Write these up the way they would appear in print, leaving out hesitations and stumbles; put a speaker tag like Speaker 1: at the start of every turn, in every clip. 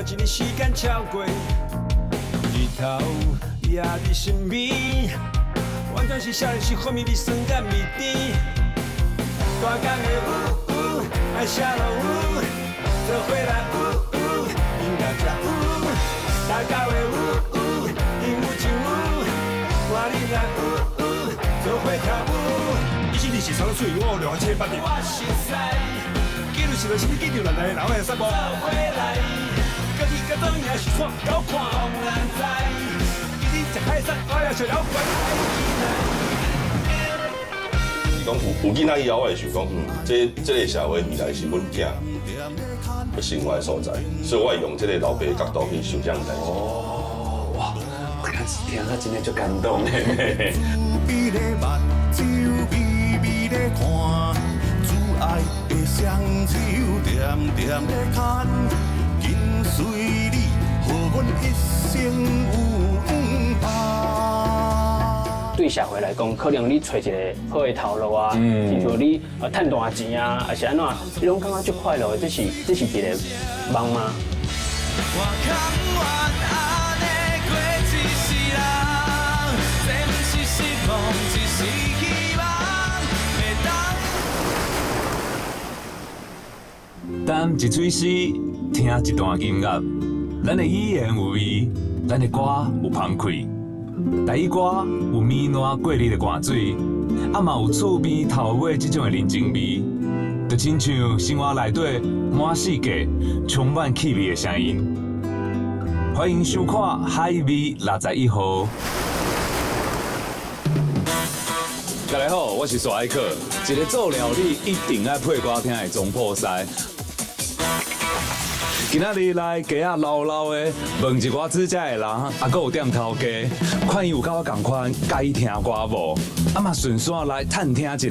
Speaker 1: 一年時間超過，日頭也佇身邊，完全是少年時風味味酸佮味甜。大工的雨雨，愛寫落雨，做伙來雨雨，音樂才有。大家的雨雨，應有盡有，我恁來雨雨，做伙跳舞。
Speaker 2: 以前你是三水，我六七八。
Speaker 1: 我熟似。
Speaker 2: 記錄是啥物記住人來，人來散步。
Speaker 1: 做伙來，
Speaker 2: 家己甲當贏是煞狗看。
Speaker 1: 難知，
Speaker 2: 今日食海產，我也食了怪。
Speaker 3: 是講有囡仔以後，我會想講，這個社會未來是阮囝的生活的所在，所以我會用這個老爸的角度去想這樣代誌。
Speaker 4: 哦，哇，我剛聽到真的足感動的。
Speaker 5: 愛的雙手恬恬咧牽，緊隨你，予阮一生有伴。
Speaker 6: 對社會來講，可能你揣一個好的頭路啊，親像你趁大錢啊，還是按怎，你攏感覺足快樂的，這是一個夢嗎？
Speaker 1: 我甘願按呢過一世人，這毋是失望，只是希望。
Speaker 4: 擔一喙詩，聽一段音樂，咱的語言有味，咱的歌有芳氣。台語歌有綿爛過濾的汗水，啊嘛有厝邊頭尾這種的人情味，就親像生活內底滿世界充滿氣味的聲音。歡迎收看《海味61號》。大家好，我是蘇愛克，一個做料理一定愛配歌聽的總鋪師。今仔日來街仔老老的問一寡煮食的人，啊，閣有店頭家，看伊有佮我仝款，佮意聽歌無？啊嘛順紲來探聽一下，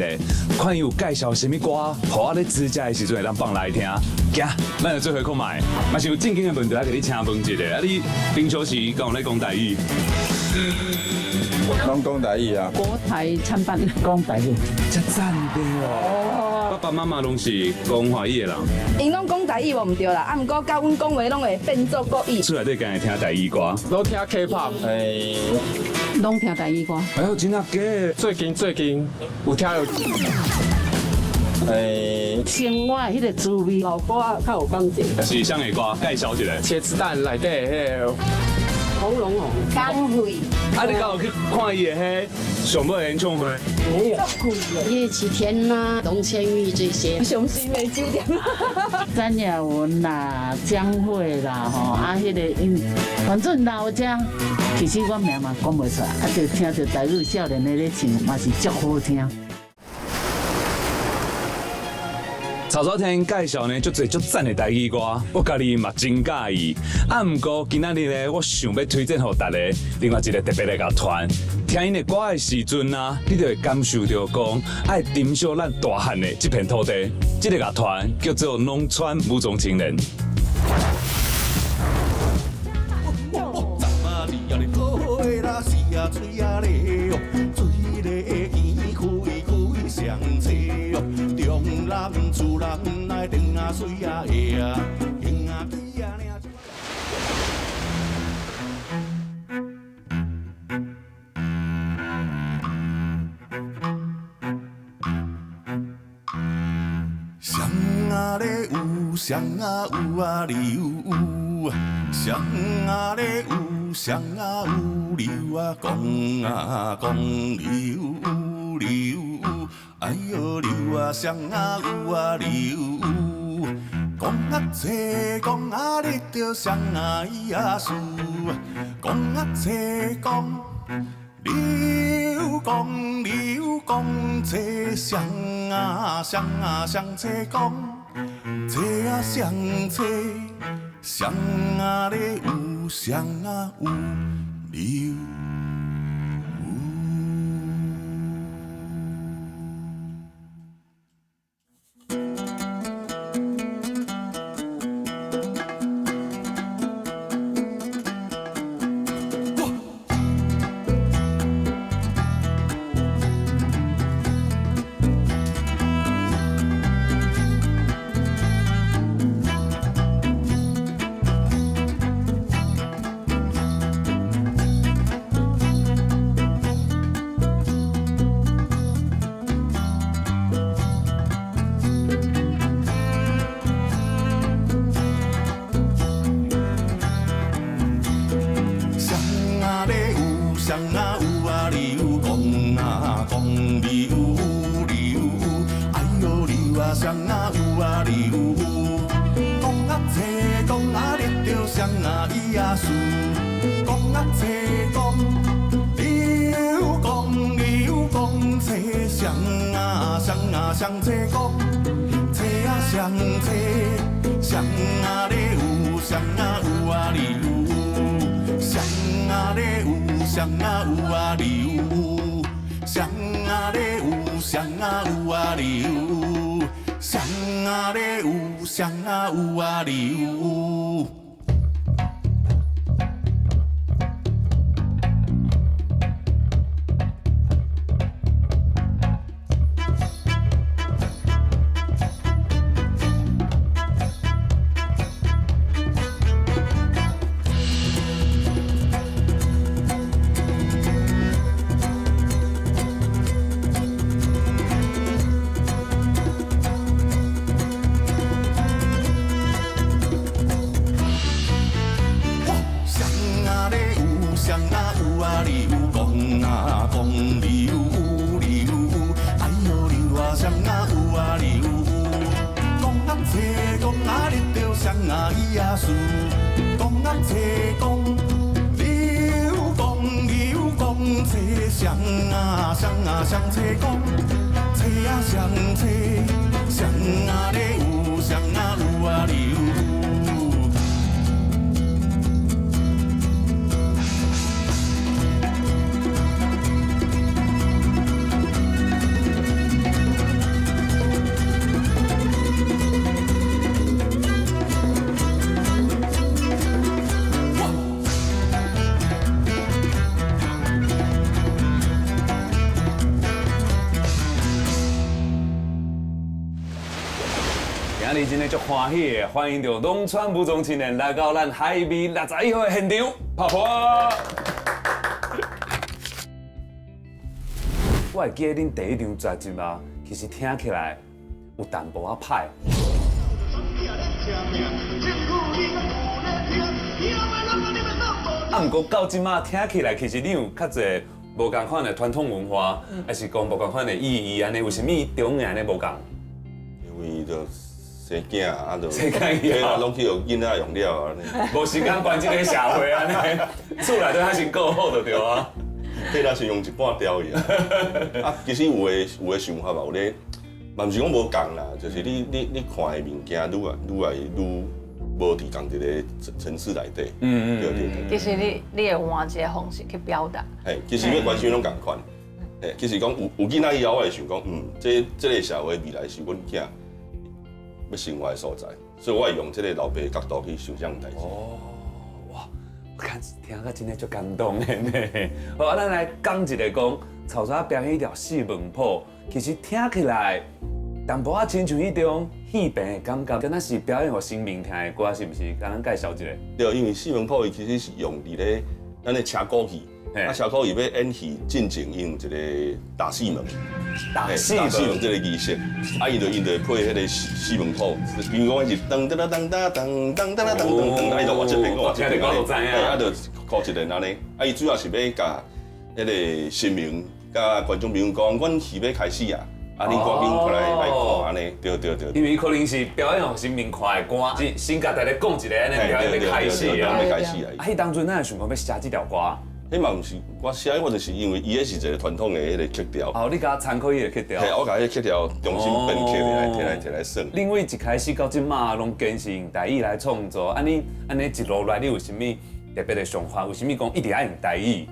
Speaker 4: 看伊有介紹啥物歌，予我咧煮食的時陣會當放來聽。行，咱就做伙看覓，嘛是有正經的問題愛共你請問一下。啊，你平常時敢有咧講台語？
Speaker 7: 攏講台語啊！
Speaker 8: 國台參半，
Speaker 9: 講台語，
Speaker 4: 遮讚的哦！爸爸媽媽攏是講華語的人，𪜶
Speaker 10: 攏講台語無毋對啦，啊，毋過佮阮講話攏會變做國語。
Speaker 4: 厝內底敢會聽台語歌？
Speaker 7: 攏聽 K-pop，欸，
Speaker 8: 攏聽台語歌。
Speaker 4: 哎喲，真啊假？
Speaker 7: 最近有聽到。欸，
Speaker 9: 生活彼個滋味，
Speaker 8: 老歌較有感情。
Speaker 4: 是啥个歌？介紹一下。
Speaker 7: 茄子蛋內底彼個。
Speaker 8: 紅龍紅。
Speaker 10: 江蕙。
Speaker 4: 啊，你敢有去看伊的彼上尾演唱會？
Speaker 8: 沒有。
Speaker 11: 葉啟田啦、龍千玉這些。
Speaker 10: 上新的酒店。
Speaker 9: 詹雅雯啦、江蕙啦，吼啊，彼個因，反正老家，其實我名嘛講袂出來，啊，就聽著台語少年的咧唱，嘛是足好聽。
Speaker 4: 曹早天介紹呢，足濟足讚的台語歌，我家己嘛真佮意。啊，毋過今仔日呢，我想欲推薦予大家另外一個特別的樂團。聽𪜶的歌的時陣啊，你就會感受著講愛珍惜咱大漢的這片土地。這個樂團叫做農村武裝青年。
Speaker 5: 誰仔咧有，誰仔有啊流，誰仔咧有，誰仔有流啊講啊講流流，哎喲流啊誰仔有啊流，講啊濟講啊你著誰仔意思，講啊濟講。流講流講，這誰啊誰啊誰這講，這啊誰這，誰啊咧有，誰啊有流。啊，谁啊有啊你有？讲啊济，讲啊你著谁啊伊啊输？讲啊济，讲刘讲刘讲济，谁啊谁啊谁济讲？济啊谁济？谁啊咧有？谁啊有啊你有？谁啊咧有？谁啊有啊你有？谁啊咧有？谁啊有啊你有？谁啊咧有？谁啊有啊你有？谁啊咧有？谁啊有啊你有？讲啊讲你有你有，哎哟你啊谁啊有啊你有？讲啊济，讲啊你著谁啊伊啊输？讲啊济，讲刘讲刘讲济，谁啊谁啊谁济讲？济啊谁济？谁啊咧有？谁啊有啊你有？
Speaker 4: 今日真的足欢喜的，欢迎到农村武装青年来到咱海味61号的现场，拍破。我会记得恁第一张专辑啊，其实听起来有淡薄仔歹。啊，毋过到这马听起来，其实你有較濟無仝款的傳統文化，還是講無仝款的意義，按呢有啥物重要按呢無仝？
Speaker 3: 因為就生囝啊，就
Speaker 4: 生囝以後
Speaker 3: 攏去予囡仔用了啊，
Speaker 4: 無時間管這個社會按呢，厝內底還是顧好就對啊。
Speaker 3: 體力是用一半掉去啊。啊，其實有的想法嘛，有咧，嘛毋是講無仝啦，就是你看的物件愈來愈來愈無佇仝一個層次內底。對對對。
Speaker 12: 其實你會換一個方式去表達。
Speaker 3: 嘿，其實欲關心攏仝款。嘿，其實講有囡仔以後，我會想講，這個社會未來是阮囝欲生活的所在，所以我會用這個老爸的角度去想這種代誌。
Speaker 4: 哦，哇！我看聽甲真的足感動的呢。好，啊，咱來講一个講，草草表演彼條四門譜，其實聽起來淡薄仔親像彼種戲棚的感覺，敢若是表演予神明聽的歌，是毋是？共咱介紹一下。
Speaker 3: 對，因為四門譜伊其實是用佇咧咱的車鼓戲，啊，車鼓戲欲演戲進前，伊有一個打四門，
Speaker 4: 打四門
Speaker 3: 這個儀式，啊，伊就會配彼個四門譜，比如講是噔噔噔噔噔噔噔噔噔噔，啊，伊就換這邊，換這邊，啊，就靠一個按呢，啊，伊主要是欲共彼個神明佮觀眾朋友講，阮戲欲開始啊，啊，恁趕緊過來來看按呢，對對對。
Speaker 4: 因為可能是表演予神明看的歌，是先共大家講一下，按呢表演欲開始啊，
Speaker 3: 欲開始啊。
Speaker 4: 啊，彼當陣咱會想講欲寫這條歌？
Speaker 3: 彼嘛毋是我寫，我就是因為伊彼是一個傳統的彼個曲調。
Speaker 4: 哦，你共參考伊个曲調。
Speaker 3: 嘿，我共彼个曲調重新編曲來，提來算。
Speaker 4: 恁為一開始到這馬攏堅持用台語來創作，按呢按呢一路來，你有啥物特別的想法？有啥物講一定愛用台語？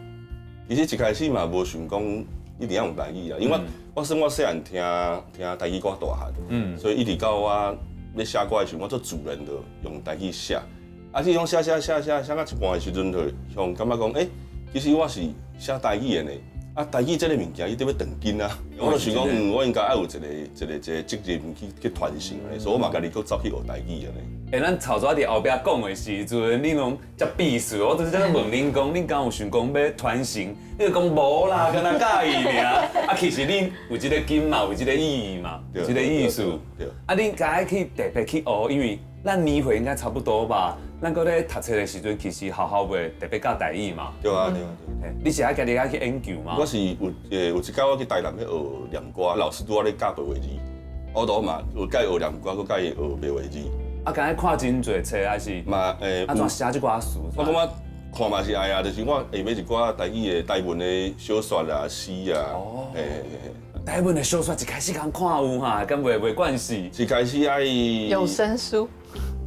Speaker 3: 其實一開始嘛無想講一定愛用台語啊，因為我算我細漢聽台語歌大漢，所以一直到我欲寫歌的時陣，我做自然就用台語寫。啊，這種寫到一半的時陣，就向感覺講，欸，其實我是寫台語的呢，啊，台語這个物件伊得欲斷根啊，我就想講，我應該愛有一個責任去傳承的，所以我嘛家己閣走去學台語按呢。
Speaker 4: 欸，咱草草佇後壁講的時陣，你攏遮鄙視，我就是這問恁講，恁敢有想講欲傳承？你就講無啦，敢若佮意爾。啊，其實恁有這个根嘛，有這个意義嘛，有這个意思。啊，恁敢愛去特別去學，因為咱年歲應該差不多吧？咱閣咧讀冊的時陣，其實學校袂特別教台語嘛。
Speaker 3: 對啊，對啊，
Speaker 4: 對。你是愛家己愛去研究嗎？
Speaker 3: 我是有一擺我去台南欲學念歌，老師拄仔咧教白話字，我都嘛有佮意學念歌，閣佮意學白話字。
Speaker 4: 啊，敢愛看真濟冊，還是
Speaker 3: 嘛欸？
Speaker 4: 啊，怎寫這寡詞？
Speaker 3: 我感覺看嘛是愛啊，就是我會買一寡台語的台文的小說啊、詩啊。哦。欸，
Speaker 4: 台文的小說一開始共看有哈，敢袂袂慣勢？
Speaker 3: 一開始愛
Speaker 12: 有聲書。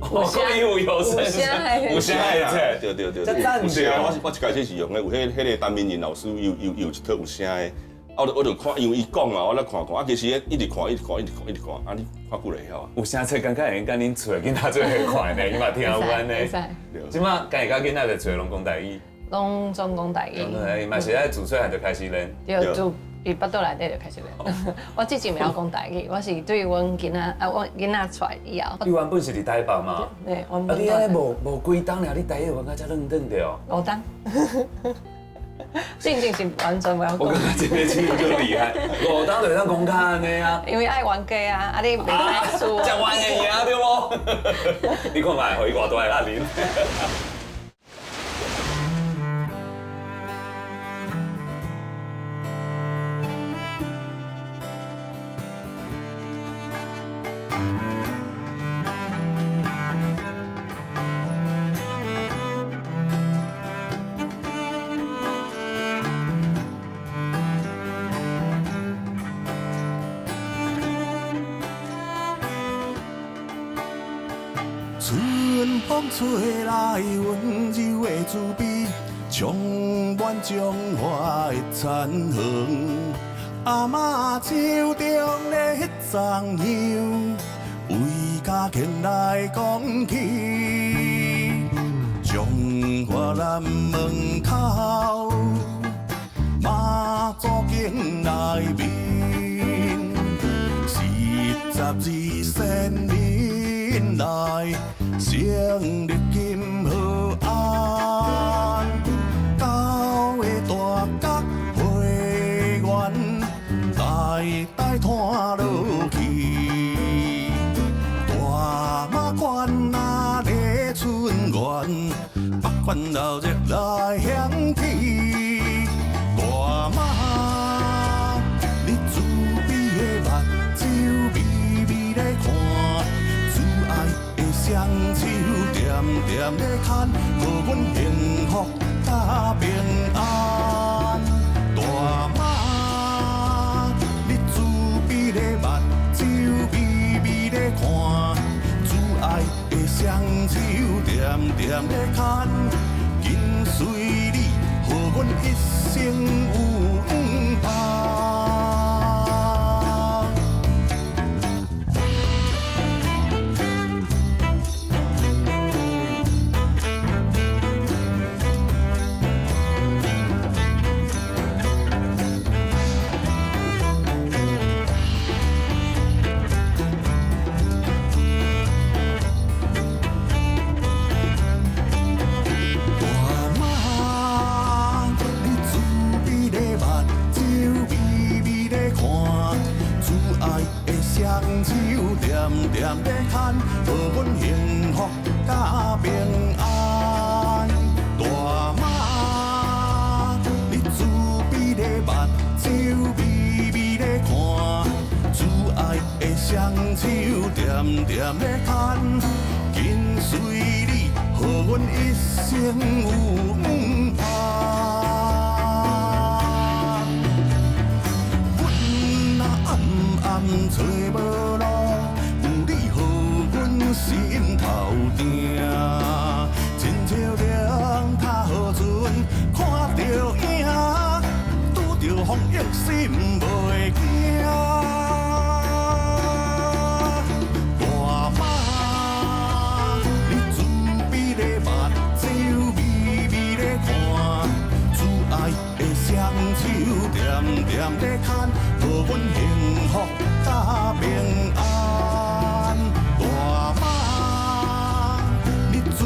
Speaker 4: 有聲有有聲書，有聲的，
Speaker 3: 對對對。
Speaker 4: 這讚
Speaker 3: 有聲，我一開始是用的，有彼個陳明仁老師有一套有聲的。啊，我就看，因為伊講啊，我咧看看，啊，其實一直看，一直看，一直看，一直看，啊，你看久就會曉啊。
Speaker 4: 有聲冊感覺會用佮恁厝的囡仔做伙看呢，伊嘛聽有按呢。這馬家己佮囡仔佇厝攏講台語。
Speaker 12: 攏總講台語。
Speaker 4: 對，嘛是愛自細漢就開始練。
Speaker 12: 對，自佇腹肚內底就開始練。我之前袂曉講台語，我是對阮囡仔啊，阮囡仔出來以後。
Speaker 4: 你原本是佇台北嘛？
Speaker 12: 對，我。
Speaker 4: 啊，你按呢無無幾冬爾，你台語學甲遮軟軟著？
Speaker 12: 五冬。進前是完全袂曉講。
Speaker 4: 我感覺這個真足厲害，五冬就會當講較按呢啊。
Speaker 12: 因為愛冤家啊，啊你袂使輸。
Speaker 4: 食冤會贏對無？你看覓，予伊偌大的壓力。
Speaker 5: 春風吹來，溫柔的滋味，充滿彰化的田園。阿嬤手中的彼丛香，為家境來講起。彰化南門口，媽祖宮內面，42先民來。成立金和安，九个大角花园，代代传落去。大马关啊，咧春园，北关闹热来响起。大妈，你慈悲的目睭微微咧看，慈愛的雙手恬恬咧牽，予阮幸福佮平安。大媽，你慈悲的目睭微微咧看，慈愛的雙手恬恬咧牽，緊隨你，予阮一生有盼。雙手恬恬咧牽，予阮幸福佮平安。大媽，你慈悲的目睭微微咧看，慈愛的雙手恬恬咧牽，緊隨你，予阮一生有盼。暗找無路，有你予阮心頭定。親像龍頭船看著影，拄著風雨心袂驚。大媽，你慈悲的目睭微微咧看，慈愛的雙手恬恬咧牽，予阮幸福佮平安。大媽，你慈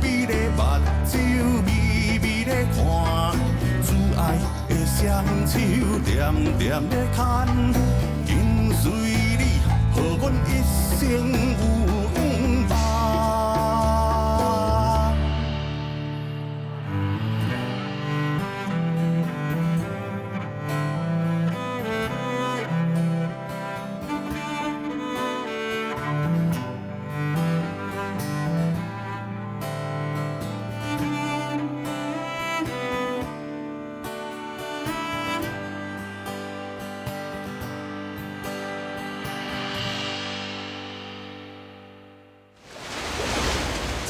Speaker 5: 悲的目睭微微咧看，慈愛的雙手恬恬咧牽，緊隨你，予阮一生有盼。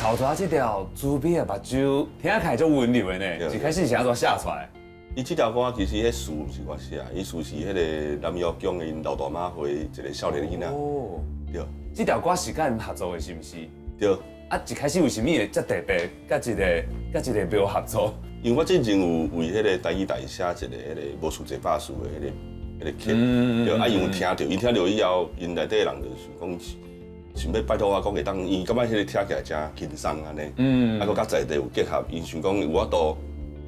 Speaker 4: 草蛇這條慈悲的目睭，聽起來足溫柔的呢。一開始是按怎寫出來？
Speaker 3: 伊這條歌其實彼詞毋是我寫，伊詞是彼個南瑤宮的𪜶老大媽會一個少年囡仔。
Speaker 4: 哦，
Speaker 3: 對。
Speaker 4: 這條歌是佮𪜶合作的，是毋是？
Speaker 3: 對。
Speaker 4: 啊，一開始為啥物會遮特別，佮一個廟合作？
Speaker 3: 因為我之前有為彼個台語台寫一個彼個無事這百事的彼個曲，對，啊，𪜶有聽著，𪜶聽著以後，𪜶內底的人就想講，想欲拜託我講會當，𪜶感覺彼個聽起來誠輕鬆按呢，啊，閣佮在地有結合，𪜶想講有法度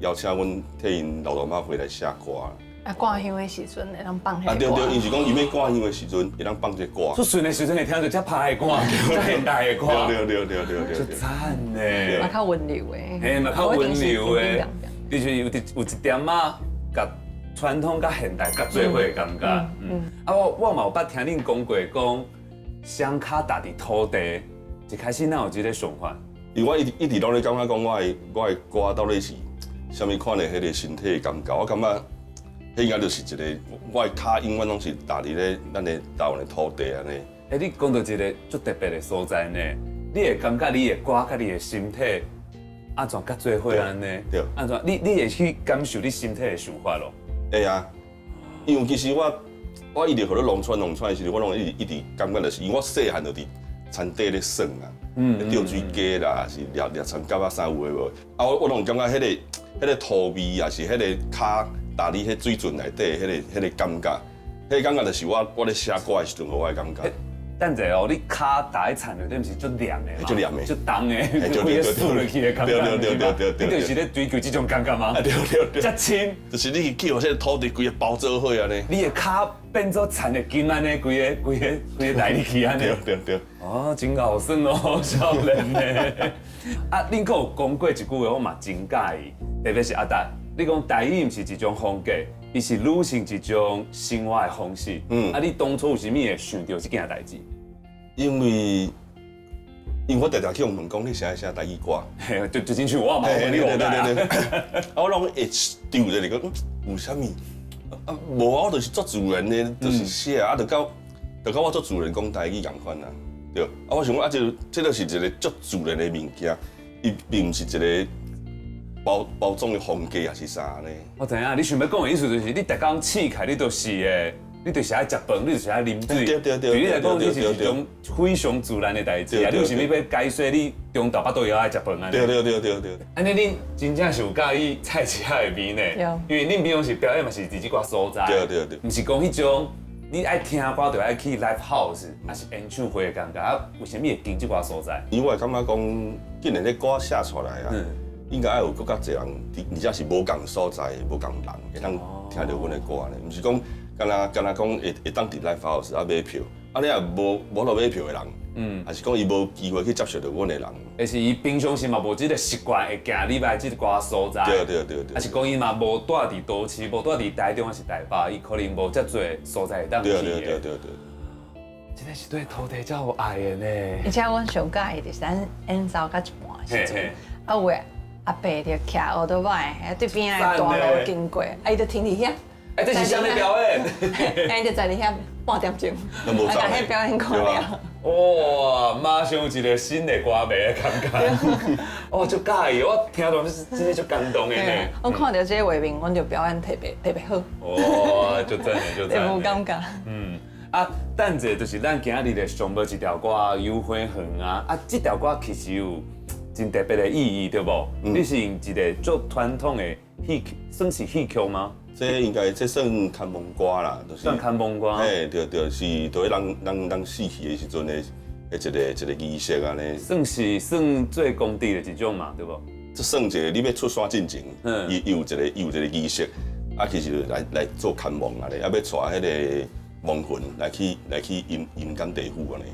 Speaker 3: 邀請阮替𪜶老大媽回來寫歌。
Speaker 12: 啊，掛香的時陣會當放彼
Speaker 3: 啊，
Speaker 12: 個歌。
Speaker 3: 對對，𪜶是講𪜶欲掛香的時陣會當放這個歌。
Speaker 4: 出順的時陣會聽著遮拍的歌，遮現代的歌。
Speaker 3: 對對對對對對。
Speaker 4: 足讚呢。
Speaker 12: 嘛較溫柔的。
Speaker 4: 嘿，嘛較溫柔的，就是有一點仔，共傳統佮現代結做伙的感覺。嗯。啊，我嘛有捌聽恁講過，講雙跤踏佇土地，一開始哪有這個想法？
Speaker 3: 因為我一直一直攏咧感覺講，我的歌到底是啥物款的彼個身體的感覺？我感覺，彼應該就是一個我的跤永遠攏是踏佇咧咱的台灣的土地按呢。
Speaker 4: 欸，你講到一個足特別的所在呢，你會感覺你的歌佮你的身體按怎結做伙按呢？
Speaker 3: 對。
Speaker 4: 按怎？你會去感受你身體的想法咯？
Speaker 3: 會啊，因為其實我一直予咧農村農村的時陣，我攏一直一直感覺就是，因為我細漢就佇田底咧耍啊，釣水雞啦，是掠掠田蛤仔啥有的無？啊，我攏感覺彼個土味，也是彼個跤踏佇彼水圳內底，彼個感覺，彼個感覺就是我咧寫歌的時陣，予我的感覺。
Speaker 4: 等者哦，你跤踏佇田內底，毋是足黏的嘛？
Speaker 3: 足黏的，
Speaker 4: 足重的，規個豎落去的感覺。
Speaker 3: 對對對對對。
Speaker 4: 你就是咧追求這種感覺嗎？
Speaker 3: 對對對。
Speaker 4: 遮輕，
Speaker 3: 就是你去予這個土地規個包做伙按呢。
Speaker 4: 你的跤變做田的金按呢，規个規个規个來入去按呢。
Speaker 3: 對對對。
Speaker 4: 哦，真𠢕耍哦，少年呢。啊，恁閣有講過一句話，我嘛真佮意，特別是阿達，你講台語毋是一種風格，伊是女性一種生活的方式。啊，你當初為啥物會想著這件代誌？
Speaker 3: 因為我常常去予人問講，你是愛寫台語歌？
Speaker 4: 嘿，就進去我嘛，
Speaker 3: 對對對對對。啊，我攏會丟著來講，為啥物？啊，無啊，我就是足自然的，就是寫啊，就到我足自然講台語仝款啊，對。啊，我想講啊，這就是一個足自然的物件，伊並毋是一個包裝的風格，抑是啥呢？
Speaker 4: 我知影，你想欲講的意思就是，你逐工醒起來，你就是愛食飯，你就是愛啉水。
Speaker 3: 對對對。
Speaker 4: 對你來講，這是一種非常自然的代誌啊！你有啥物欲解說？你中晝腹肚枵愛食飯按呢？
Speaker 3: 對對對對對。
Speaker 4: 按呢，恁真正是有佮意菜市仔的味呢？因為恁平常時表演嘛是佇這寡所在。
Speaker 3: 對對對。
Speaker 4: 毋是講彼種你愛聽歌就愛去 live house，抑是演唱會的感覺啊？為啥物會揀這寡所在？
Speaker 3: 因為我會感覺講，既然這歌寫出來啊，應該愛有閣較濟人，而且是無仝所在、無仝人，會當聽著阮的歌呢。毋是講，敢若講會當佇 live house 啊買票，啊你若無法度買票的人，抑是講伊無機會去接觸著阮的人，
Speaker 4: 抑是伊平常時嘛無這個習慣會行入來這寡所在，
Speaker 3: 對對對對，
Speaker 4: 抑是講伊嘛無蹛佇都市，無蹛佇台中抑是台北，伊可能無遮濟所在會當去的。
Speaker 3: 對對對對對。
Speaker 4: 這個是對土地遮有愛的呢。
Speaker 12: 而且阮上佮意就是咱演奏到一半的時陣，啊有的阿伯就騎歐多擺，對邊仔的大路經過，啊伊就停佇遐。
Speaker 4: 欸，這是啥物表演？
Speaker 12: 欸，就在佇遐半點鐘，啊，共彼表演看了。
Speaker 4: 哇，馬上有一個新的歌迷的感覺。哦，足佮意，我聽著真的足感動的呢。
Speaker 12: 我看著這個畫面，阮就表演特別特別好。
Speaker 4: 哇，足讚的，足讚的。
Speaker 12: 有感覺。
Speaker 4: 啊，等者就是咱今日的上無一條歌《遊花園》啊，啊，這條歌其實有真特別的意義，對無？你是用一個足傳統的戲曲，算是戲曲嗎？
Speaker 3: 這應該這算牽亡歌啦，就是
Speaker 4: 算牽亡歌。
Speaker 3: 嘿，對對，是佇咧人死去的時陣的一個儀式按呢。
Speaker 4: 算是算做功德的一種嘛，對無？
Speaker 3: 這算一個你欲出山進前，伊有一個儀式，啊，其實就來做牽亡按呢，啊，欲帶彼個亡魂來去陰間地府按呢。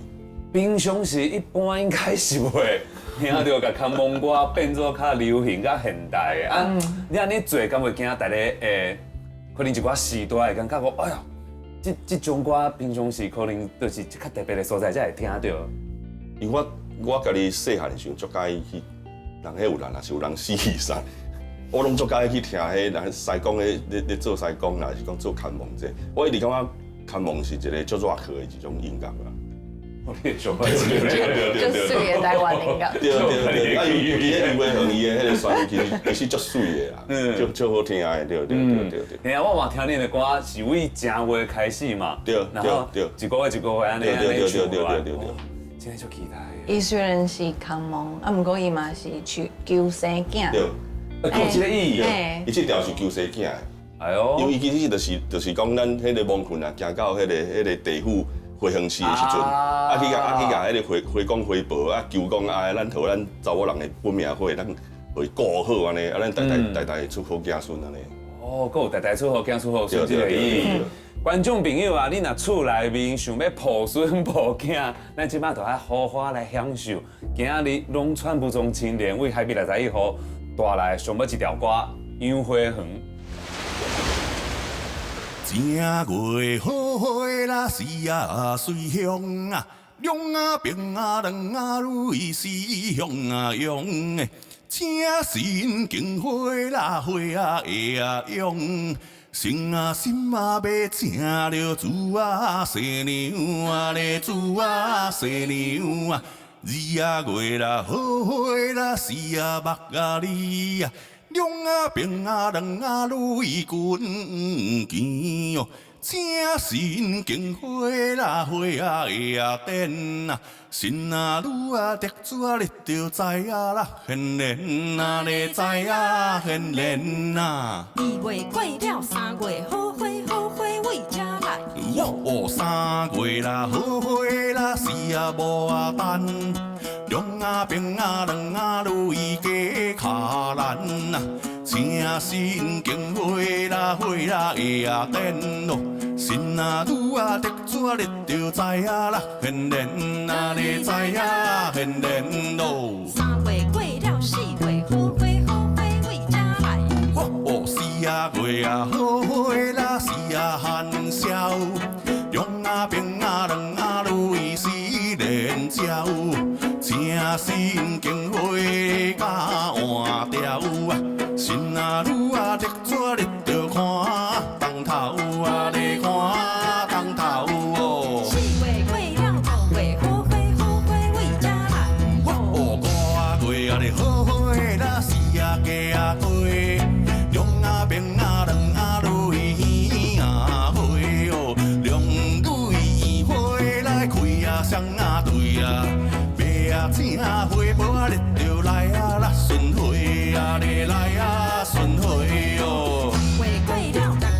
Speaker 4: 平常時一般應該是袂聽著共牽亡歌變做較流行、較現代的啊。你按呢做，敢會驚大家會可能一寡時代會感覺講，哎呀，這種歌平常時可能就是較特別的所在才會聽著。
Speaker 3: 因為我家己細漢的時陣，足佮意去，人彼有人，若是有人死去啥，我攏足佮意去聽彼人師公咧做師公啦，是講做牽亡這個。我一直感覺牽亡是一個足熱鬧的一種音樂啦。
Speaker 4: 你上
Speaker 3: 對對對
Speaker 12: 足媠的台灣音樂。
Speaker 3: 對對對，啊，尤其彼游花園伊的彼個旋律，其實足媠的啦，足好聽的，對對對對對。
Speaker 4: 嘿啊，我嘛聽恁的歌是為正月開始嘛，
Speaker 3: 對
Speaker 4: 然後一個月一個月按呢按呢唱落來，
Speaker 3: 對對對。
Speaker 4: 真的足期待。
Speaker 12: 伊雖然是空亡，啊，毋過伊嘛是求求生囝。
Speaker 3: 對，
Speaker 4: 有這個意
Speaker 3: 義。伊這條是求生囝的。
Speaker 4: 哎喲，
Speaker 3: 因為伊其實就是講咱彼個亡魂啊，行到彼個地府回鄉寺的時陣，啊去共彼個回回講回報，啊求講啊，咱予咱查某人的本命火，咱予伊顧好按呢，啊咱代代代代出好子孫按呢。
Speaker 4: 哦，閣有代代出好子孫好孫這個意義。觀眾朋友啊，你若厝內面想欲抱孫抱囝，咱這擺就愛好好來享受。今仔日攏川武裝青年為海邊61號帶來上尾一條歌《楊花園》。
Speaker 5: 正月好花啦，是啊水鄉啊，兩啊平啊兩啊蕊是鄉啊用的，請神經花啦花啊會啊用。心啊心啊欲請著主啊生娘啊咧主啊生娘啊，二啊月啦好花啦，四啊目啊你啊，兩啊平啊兩啊蕊滚甜哦，請神經花啦花啊會啊顛啊，神啊女啊得主啊你就知影啦，現然啊你知影現然啊。
Speaker 13: 二月過了三月，好花好花為遮來？
Speaker 5: 哦，三月啦好花啦，四啊無啊等，兩啊平啊兩啊蕊加跤蘭啊，請神經花啦花啦會啊顛咯，神啊女啊得主啊你就知影啦，現然啊你知影現然咯。
Speaker 13: 三月過了四月，好花好花為遮來？
Speaker 5: 哦，四啊月啊好花啦，四啊寒宵，兩啊平啊兩啊蕊是連椒，請神經花甲換條啊，神啊女啊得主你就看當頭啊，你看當頭哦。
Speaker 13: 四月過了五月，好花好花為遮來？
Speaker 5: 哦，五月啊你好花啦，四啊加啊過，兩啊平啊兩啊蕊啊花哦，兩蕊花來開啊雙啊對啊，白啊請花婆啊你就來啊啦順花啊你來啊順花哦。
Speaker 13: 五月過了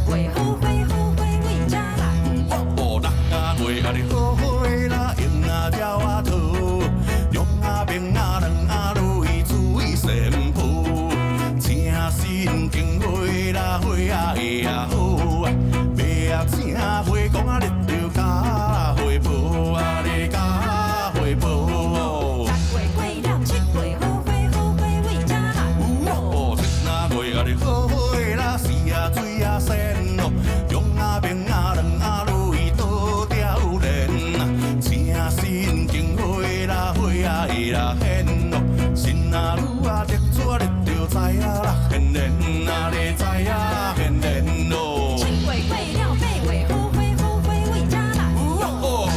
Speaker 13: 六月，好花好花為遮來？
Speaker 5: 哦，六啊月啊你好花啦，用啊鸟啊桃，兩啊平啊兩啊蕊水仙婆，請神經花啦花啊會啊好啊，白啊請花公啊你就加花婆啊你加花婆哦。
Speaker 13: 六月過了七月，好花好花為遮來？
Speaker 5: 哦，七啊月啊你好花啦，四啊水啊仙哦，兩啊平啊兩啊蕊倒吊蓮啊，請神經花啦花啊會啦現哦，神啊女啊得主你就知影啦，現然啊你知影現然哦。
Speaker 13: 七月過了八月，好花好花為遮來？
Speaker 5: 哦。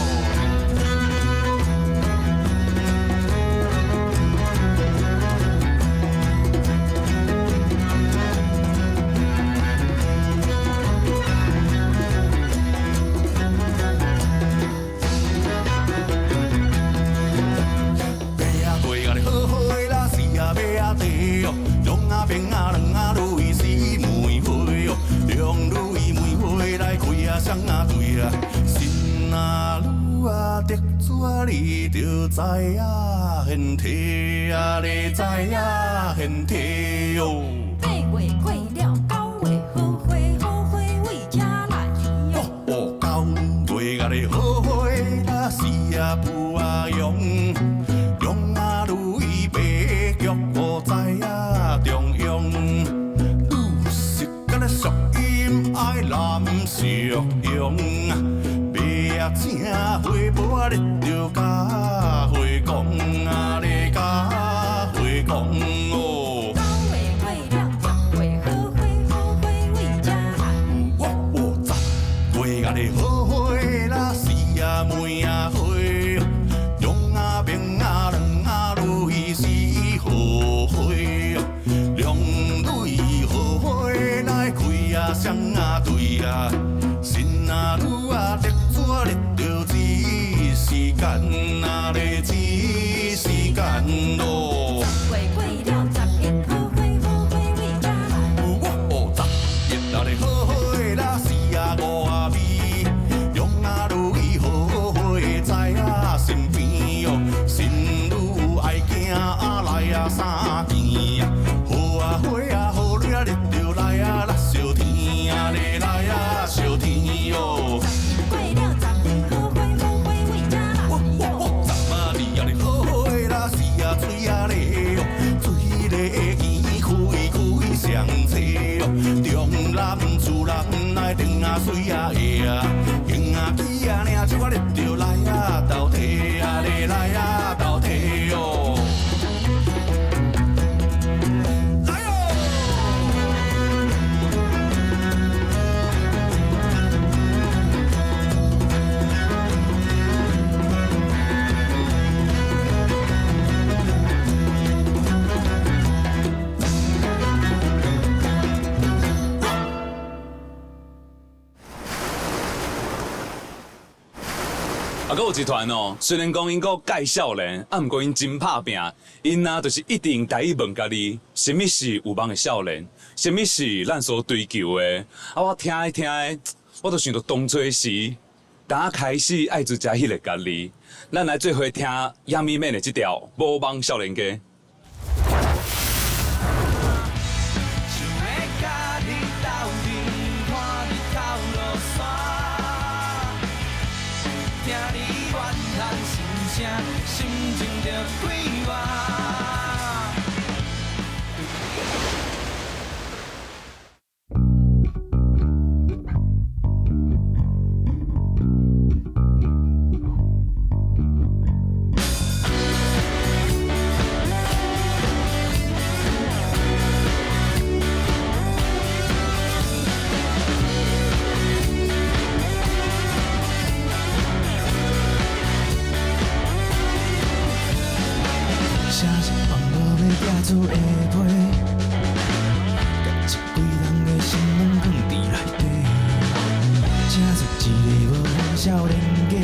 Speaker 5: 八啊月啊，你好花啦，四啊馬啊地哦，兩啊平啊兩啊蕊是梅花哦，兩蕊梅花來開啊雙啊對啊，神啊女啊得主啊你就知影現體啊，你知影現體哦。
Speaker 13: 八月過了九月，好花好花為遮來？
Speaker 5: 哦，九月啊，你好花啦，四啊布啊用，用啊蕊白菊五知啊中央，女是敢若淑音愛男淑容啊，白啊請花婆啊，你就加花公啊，你加花公哦。
Speaker 13: 九月過了十月，好花好花為遮來？
Speaker 5: 哦，十月啊，你好花啦，四啊梅啊花，間啊咧，一時間咯。
Speaker 13: 十月過了11，好花好花為遮來。
Speaker 5: 哦，11啊咧好花啦，四啊五啊味，用啊女好花在啊身邊哦，新女愛行啊來啊三更啊，好啊花啊好女啊，你著來啊啦燒天啊咧來啊燒天哦。
Speaker 13: 過了11，好花好花為遮來。
Speaker 5: 十啊二啊咧好花啦，四啊水啊咧哦，水咧耳開開雙車哦，中南自南來長啊水啊會啊，行啊起啊領手啊你著來啊鬥提啊咧來啊鬥提哦。
Speaker 4: 啊，閣有一團哦，雖然講𪜶閣蓋少年，啊，毋過𪜶真拍拚，𪜶啊就是一定台語問家己，啥物是有夢的少年，啥物是咱所追求的。啊，我聽一聽的，我就想著當初時，當開始愛做食彼个家己，咱來做伙聽雅米妹的這條《無夢少年家》。
Speaker 1: 想欲佮你鬥陣，看日頭落山，聽你怨叹心聲，心情就快活。
Speaker 14: 写一放无欲寄出的批，共这几人的心拢囥伫内底，写出一个无梦少年家，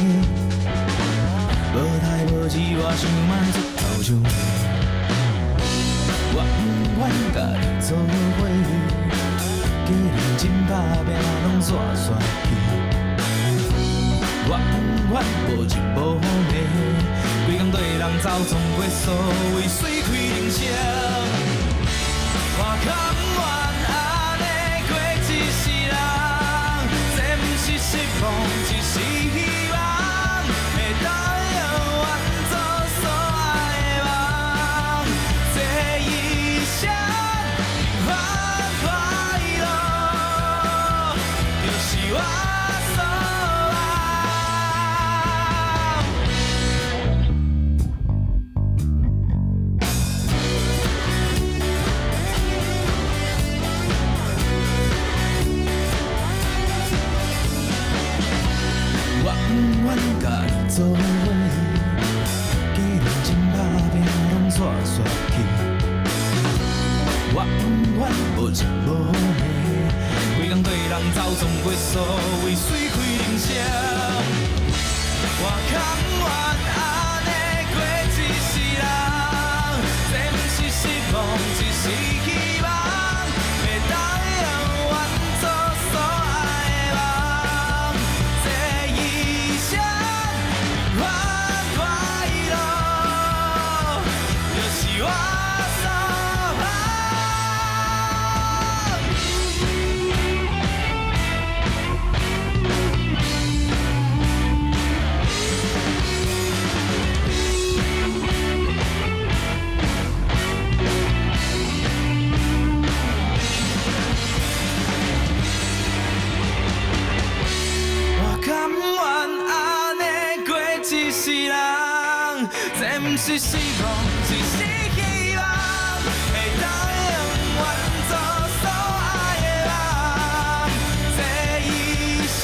Speaker 14: 无代无志，我想莫出头像我不愿佮你做伙，家认真拍拚拢煞煞去。我不愿无情无义，规工对人走创过所谓媠开人生。我甘愿按呢过一世人，这毋是失望，只是希望会当永远做所爱的梦。这一生平凡快乐，就是我所望。我不愿佮你做伙，假认真拍拚拢煞煞去。我不愿无情无义，规工对人走创过所谓媠开人生。我甘愿按呢过一世人，这毋是失望，只是希望会当永远做所爱的梦。这一生平凡快乐，就是我所望。我甘愿按呢过一世人，这毋是失望，只是希望会当永远做所爱的人。这一生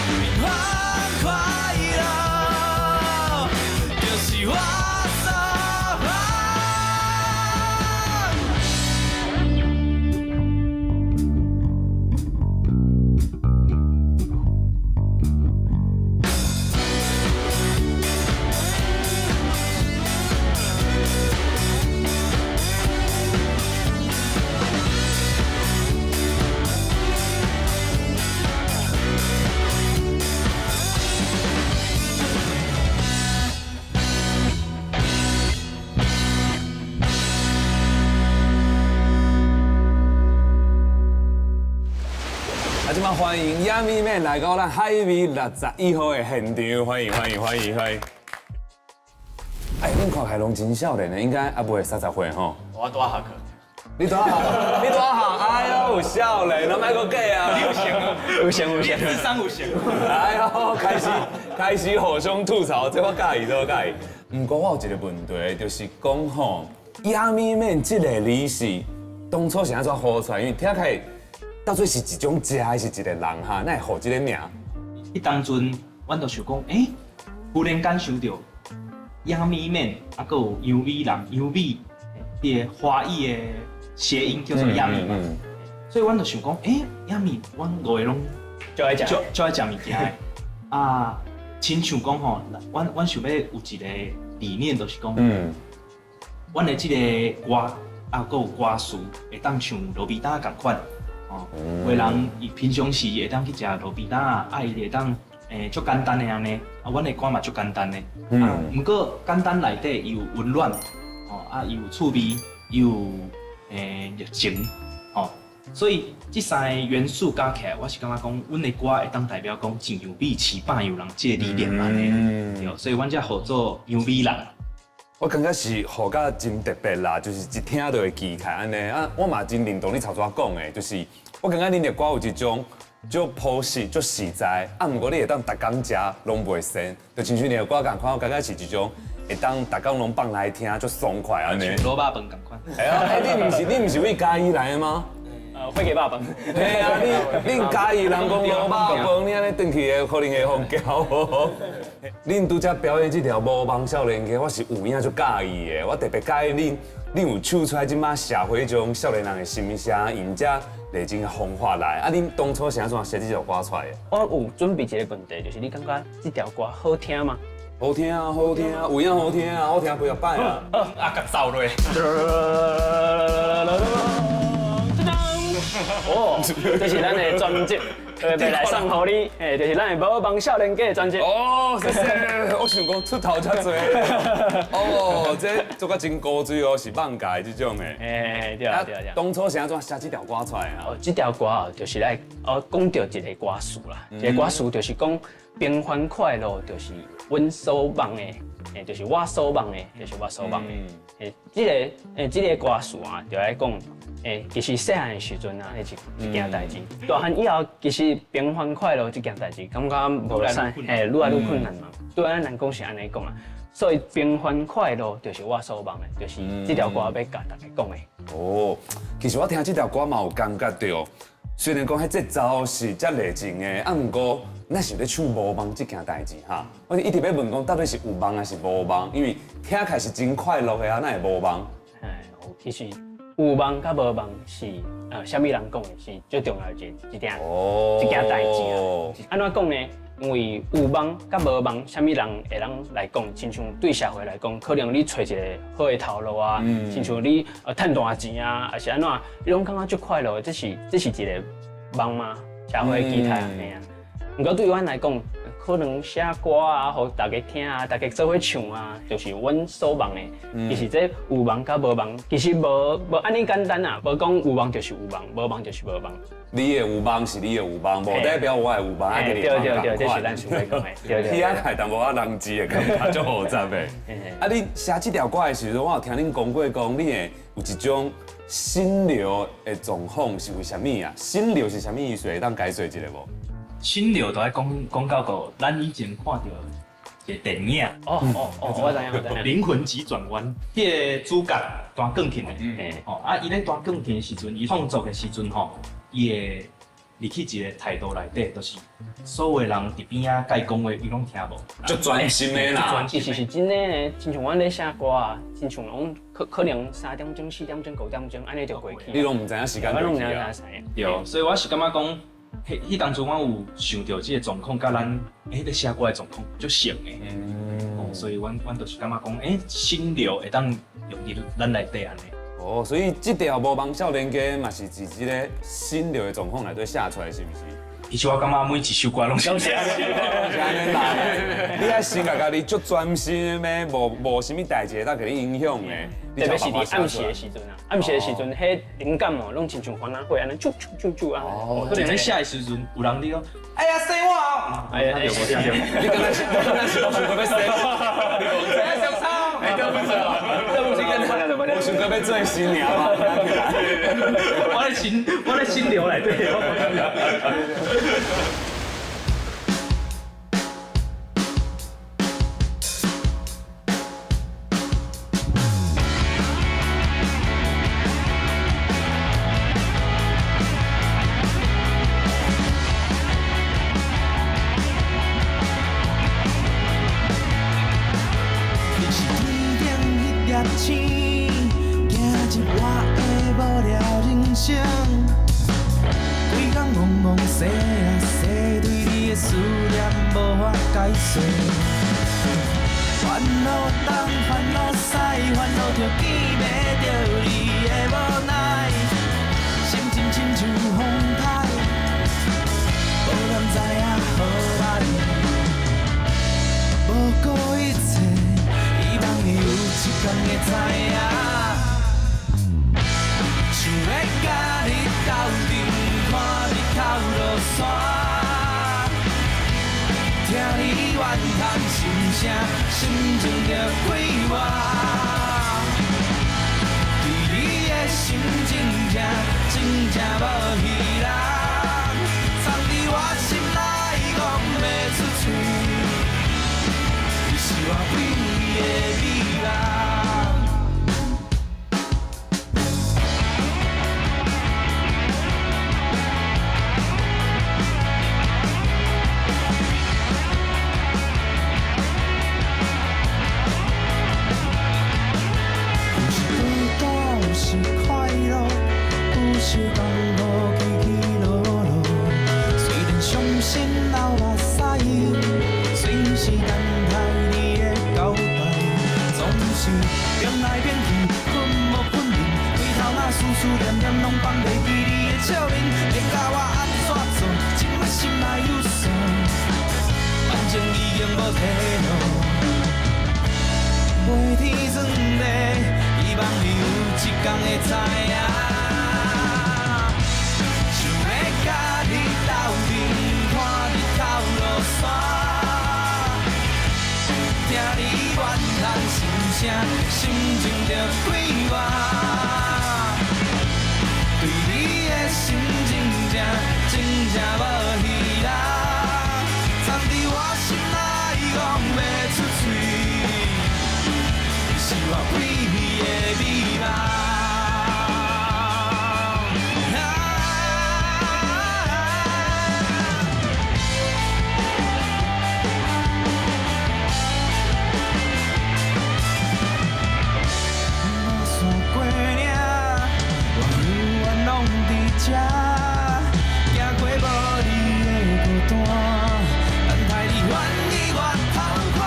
Speaker 14: 平凡快乐，就是我所望。
Speaker 4: 歡迎 Yummy Man 來到咱海味61號的現場，歡迎歡迎歡迎歡迎。哎，恁看起來攏真少年的，應該猶未30歲吼。
Speaker 6: 我拄仔下課。
Speaker 4: 你拄仔下，你拄仔下，哎呦，有少年，攏莫閣假啊！
Speaker 6: 有成，有成有成，
Speaker 15: 智商有成。
Speaker 4: 哎呦，開始互相吐槽，這我佮意，這我佮意。毋過我有一個問題，就是講吼，Yummy Man 這个字是當初是按怎號出來？因為聽起來到底是一種食還是一個人哈？哪會號這个名？
Speaker 15: 彼當陣，阮就想講，欸，忽然間想著 Yummy Man，啊，閣有楊美人，楊美，彼個華語的諧音叫做 Yummy 嘛，所以阮就想講，欸，Yummy，阮五个攏
Speaker 6: 足愛食，
Speaker 15: 足愛食物件的。啊，親像講吼，阮想欲有一个理念，就是講，阮的這个歌啊，閣有歌詞會當像路邊攤仝款，哦，有的人伊平常時會當去食路邊攤啊，啊，伊會當足簡單的按呢，啊，阮的歌嘛足簡單的，啊，毋過簡單內底伊有溫暖，哦，啊，伊有趣味，伊有熱情，哦，所以這三个元素加起來，我是感覺講，阮的歌會當代表講一樣米飼百樣人這個理念按呢，對，所以阮才號做楊美人。
Speaker 4: 我感覺是號甲真特別啦，就是一聽就會記起來按呢。啊，我嘛真認同你頭拄仔講的，就是我感覺恁的歌有一種足樸實、足實在，啊，毋過你會當逐工食攏袂跣，就親像你的歌仝款，我感覺是一種會當逐工攏放來聽，足爽快按呢。
Speaker 15: 滷肉飯仝款。
Speaker 4: 哎呀，欸，你毋是為嘉義來的嗎？
Speaker 6: 火雞肉飯。
Speaker 4: 嘿啊，恁嘉義人講滷肉飯，你按呢轉去會可能會予撬。恁拄才表演這條《無夢少年家》，我是有影足佮意的。我特別佮意恁，恁有唱出來這馬社會中少年人的心聲，用這熱情的方法來。啊，恁當初是按怎寫這條歌出來的？
Speaker 6: 我有準備一個問題，就是你感覺這條歌好聽嗎？
Speaker 4: 好聽啊，好聽啊，有影好聽啊，我聽幾若擺啊。
Speaker 15: 啊，共走落。
Speaker 6: 哦，這是咱的專輯，特別來送予你，嘿，就是咱的《無夢少年家》的專輯。
Speaker 4: 哦，謝謝。我想講出頭遮濟。哦，這做甲真古錐哦，是放假的這種的。
Speaker 6: 欸，對啊對啊對啊。
Speaker 4: 當初是按怎寫這條歌出來啊？
Speaker 6: 哦，這條歌哦，就是來哦講著一個歌詞啦，一個歌詞就是講平凡快樂，就是阮所望的，欸，就是我所望的，就是我所望的。欸，這個歌詞啊，就來講。欸，其實細漢的時陣啊，彼一件代誌。大漢以後，其實平凡快樂這件代誌，感覺無啥，欸，愈來愈困難嘛。對咱來講是按呢講啊，所以平凡快樂就是我所望的，就是這條歌欲共大家講的。
Speaker 4: 哦，其實我聽這條歌嘛有感覺著，雖然講彼節奏是遮熱情的，啊，毋過咱是咧唱無夢這件代誌哈。我一直欲問講，到底是有夢還是無夢？因為聽起來是真快樂的啊，哪會無夢？
Speaker 6: 哎，其實。有夢佮無夢是啥物人講的是最重要的一件一件代誌啊。按怎講呢？因為有夢佮無夢，啥物人會當來講？親像對社會來講，可能你揣一個好的頭路啊，親像你趁大錢啊，還是按怎，你攏感覺足快樂的，這是一個夢嗎？社會的期待按呢啊。毋過對阮來講，可能寫歌啊，予大家聽啊，大家做伙唱啊，就是阮所望的。其實這有夢佮無夢，其實無按呢簡單啊，無講有夢就是有夢，無夢就是無夢。
Speaker 4: 你的有夢是你的有夢，無代表我的有夢。
Speaker 6: 對對對，這是咱想欲講的。對對。
Speaker 4: 聽起來淡薄仔人智的感覺，足複雜的。啊，你寫這條歌的時陣，我有聽恁講過，講你會有一種心流的狀況，是為啥物啊？心流是啥物意思？會當解釋一下無？
Speaker 15: 心流就愛講講到個，咱以前看著一个電影。
Speaker 6: 哦哦哦，我知影，我知影。
Speaker 15: 靈魂急轉彎，彼個主角彈鋼琴的，哦啊，伊咧彈鋼琴的時陣，伊創作的時陣吼，伊會入去一個態度內底，就是所有人佇邊仔共伊講話，伊攏聽無。
Speaker 4: 足專心的啦。
Speaker 6: 其實是真的呢，親像阮咧寫歌啊，親像攏可能3點鐘、4點鐘、5點鐘，按呢就過去。
Speaker 4: 你攏毋知影時間過去啊？
Speaker 15: 對，所以我是感覺講。彼當陣我有想著這個狀況，佮咱咧寫歌的狀況足像的，哦，所以阮就是感覺講，心流會當用佇咱內底按呢。
Speaker 4: 哦，所以這條《無夢少年家》嘛是佇這个心流的狀況內底寫出來，是毋是？
Speaker 15: 其實我感覺每一首歌攏是
Speaker 4: 攏是按呢來。你愛先共家己足專心的，無啥物代誌會當予你影響的。
Speaker 6: 特別是佇暗時的時陣啊，暗時的時陣，彼靈感哦，攏親像番仔火按呢，啾啾啾啾啊。
Speaker 15: 可能咧寫的時陣，有人佇講，哎呀，生我哦！
Speaker 6: 哎呀，
Speaker 4: 你敢若是，你敢若是無想過欲生我？你講
Speaker 15: 小抄，
Speaker 4: 哎，對不起，對不起，無想過欲做新娘嘛？
Speaker 15: 我咧心流內底。
Speaker 14: 你是天頂彼粒星，行入我的無聊人生。規工懵懵西啊西，對你的思念無法解釋。煩惱東，煩惱西，煩惱著見袂著你的無奈，心情親像風颱，無人知影好歹。無顧一切，希望伊有一天會知影。想欲佮你鬥陣，看日頭落山，聽你怨叹心聲，心情就快活。對你的心真正真正無彼人，藏佇我心內講袂出嘴。你是我唯一的美夢。有时孤单，有时快樂，有時江湖起起落落。雖然傷心流目屎，隨時等待你的交代。總是變來變去，困無困眠，回頭若思思念念，攏放袂記你的笑面。會教我按怎做？這擺心內有數，反正已經無退路。袂天算地，希望你有一天會知影。想欲佮你鬥陣，看日頭落山，聽你怨嘆心聲，心情就快活。對你的心真正真正無彼人，藏佇我心內講袂出嘴。你是我唯一的美夢。无线过岭，我犹原攏佇这，行過無你的孤單，等待你願意我偷看。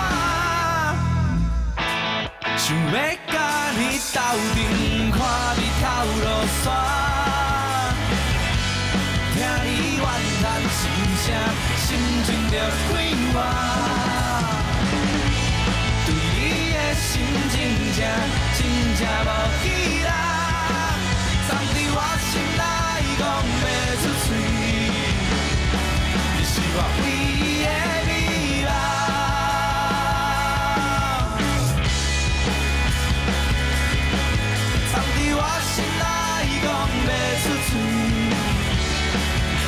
Speaker 14: 想欲佮你鬥陣，看日頭落山，聽你怨嘆心聲，心情就快活。對你的心真正真正無彼人，藏佇我心內講袂出嘴。你是我唯一的美夢。藏佇我心內講袂出嘴，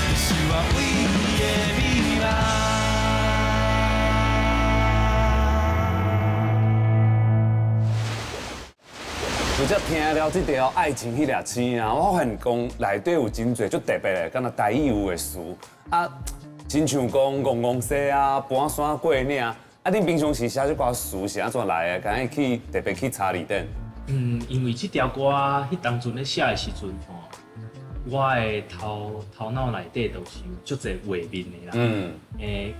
Speaker 14: 你是我唯一的美夢。
Speaker 4: 拄才聽了這條愛情彼粒星啊，我發現講內底有真濟足特別的，敢若台語有的詞啊，親像講戇戇西啊，搬山過嶺啊，恁平常時寫這寡詞是按怎來的？敢會去特別去查字典？
Speaker 15: 嗯，因為這條歌彼當陣咧寫的時陣吼，我的頭腦內底都是有足濟畫面的啦。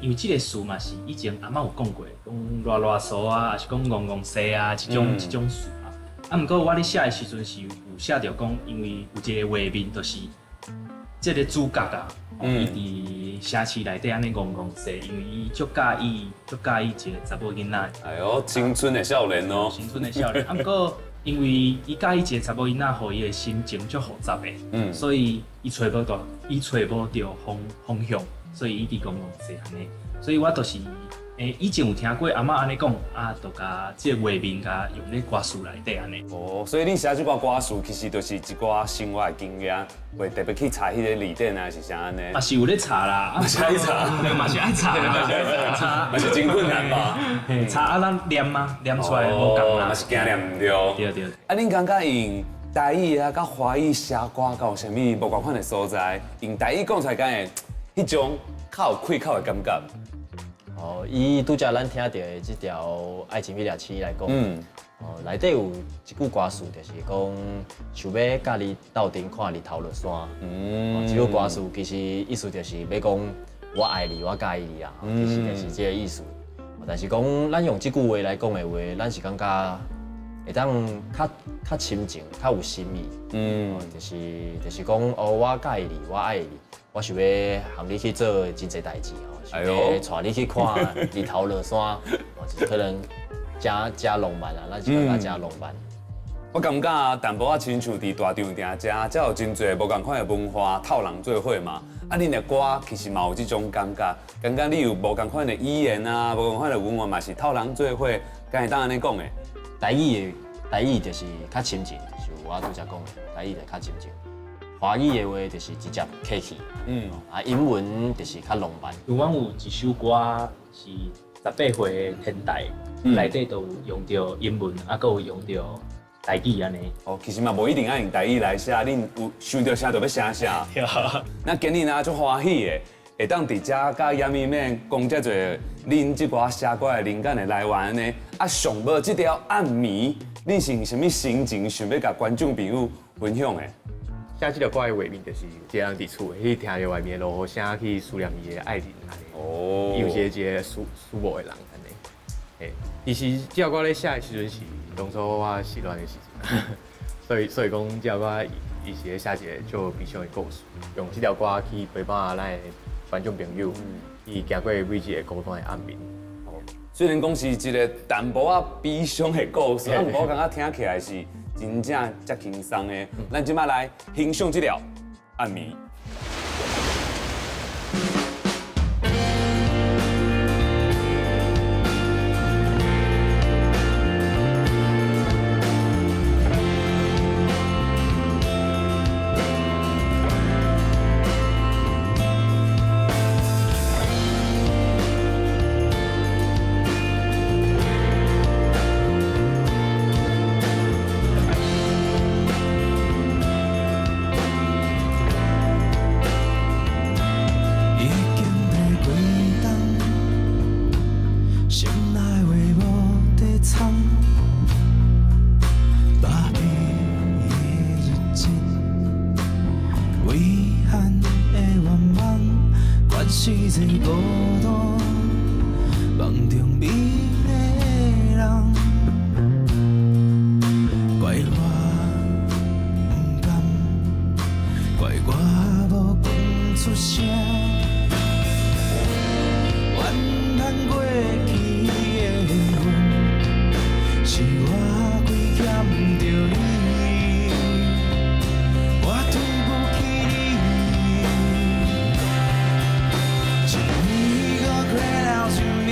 Speaker 15: 因為這個詞嘛是以前阿嬤有講過，講賴賴趖啊，抑是講戇戇西啊，這種詞啊。啊，毋過我咧寫的時陣是有寫著講，因為有一個畫面，就是這個主角啊，伊佇城市内底按呢戆戆踅，因为伊足佮意，足佮意一个查某囡仔。
Speaker 4: 哎哟，青春的少年哦。
Speaker 15: 青春的少年，啊，毋过因为伊佮意一个查某囡仔，予伊的心情足复杂的，所以伊揣无著，伊揣无著方方向，所以伊伫戆戆踅按呢。所以我就是，以前有听过阿嬷按呢讲，啊，就共这个画面共用咧歌词内底按呢。
Speaker 4: 哦，所以恁写这寡歌词，其实就是一寡生活的经验，袂特别去查彼个字典啊，是啥按呢？
Speaker 15: 嘛是有咧查啦，
Speaker 4: 嘛是爱查，
Speaker 15: 嘛是爱查，
Speaker 4: 嘛是爱查，嘛是真困难吧？
Speaker 15: 查啊，咱念啊，念出来无仝啦，
Speaker 4: 嘛是惊念毋著。
Speaker 15: 对对。
Speaker 4: 啊，恁感觉用台语啊，佮华语写歌，敢有啥物无仝款的所在？用台语讲出来，敢会彼种较有气口的感觉？
Speaker 16: 哦，以拄才咱听到的这条《爱情彼粒刺》来讲，哦，内底有一句歌词，就是讲想欲佮你斗阵看日头落山。这句歌词其实意思就是欲讲我爱你，我佮意你啊，其实就是这个意思。但是讲咱用这句话来讲的话，咱是感觉会当较较深情、较有心意。就是讲哦，我佮意你，我爱你，我想欲和你去做真济代志哦，想欲带你去看日头落山，哦，就是可能真真浪漫啊，咱是感觉真浪漫。
Speaker 4: 我感觉淡薄仔亲像伫大场埕遮，才有真济无仝款的文化透人做伙嘛。啊，恁的歌其实嘛有这种感觉，感觉你有无仝款的语言啊，无仝款的文化嘛是透人做伙，敢会当按呢讲的？
Speaker 16: 台语的台语就是较深情，就是我拄才讲的，台语就较深情。华语的话就是直接客气，啊，英文就是较浪漫。
Speaker 15: 因为阮有一首歌是18岁的天台，内底都有用著英文，啊，阁有用著台语按呢。
Speaker 4: 哦，其实嘛，无一定爱用台语来写，恁有想著啥就欲写啥。那今日呢，足欢喜的，会当伫遮佮严一面讲遮济恁这寡写歌的灵感的来源呢。啊，上无这条暗暝，恁是用啥物心情想欲共观众朋友分享的？
Speaker 17: 写这条歌的画面就是一个人伫厝，去听著外面的落雨声，去思念伊的爱人按呢。伊有一个一个思思慕的人按呢。嘿，其实这条歌咧写的时阵是当初我失恋的时阵，所以讲这条歌伊是咧写一个足悲伤的故事，用这条歌去陪伴咱的观众朋友，去行过每一个孤单的暗暝。
Speaker 4: 虽然讲是一个淡薄仔悲伤的故事，啊，毋过我感觉听起来是真正遮轻松的。咱这摆来欣赏这条《暗暝》。
Speaker 14: 已经爬几冬，心内话无地藏，麻痹的日子，遗憾的愿望，关是这孤单，梦中美丽的人，怪我不甘，怪我无讲出声。怨叹过去的恨，是我亏欠著你，我对不起你。一年阁过了一年，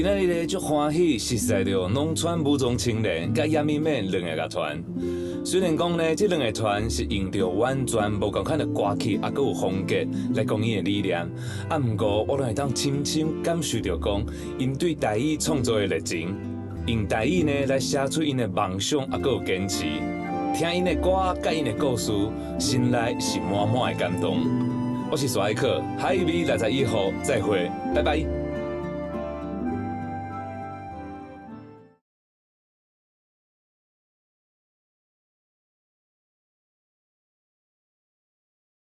Speaker 4: 今仔日咧足歡喜，熟似著農村武裝青年佮野咪面兩個樂團。雖然講呢，這兩個團是用著完全無仝款的歌曲，抑閣有風格來講𪜶的理念，啊，毋過我攏會當深深感受著講，𪜶對台語創作的熱情，用台語呢來寫出𪜶的夢想，抑閣有堅持。聽𪜶的歌，佮𪜶的故事，心內是滿滿的感動。我是蘇愛克，下一米61號，再會，拜拜。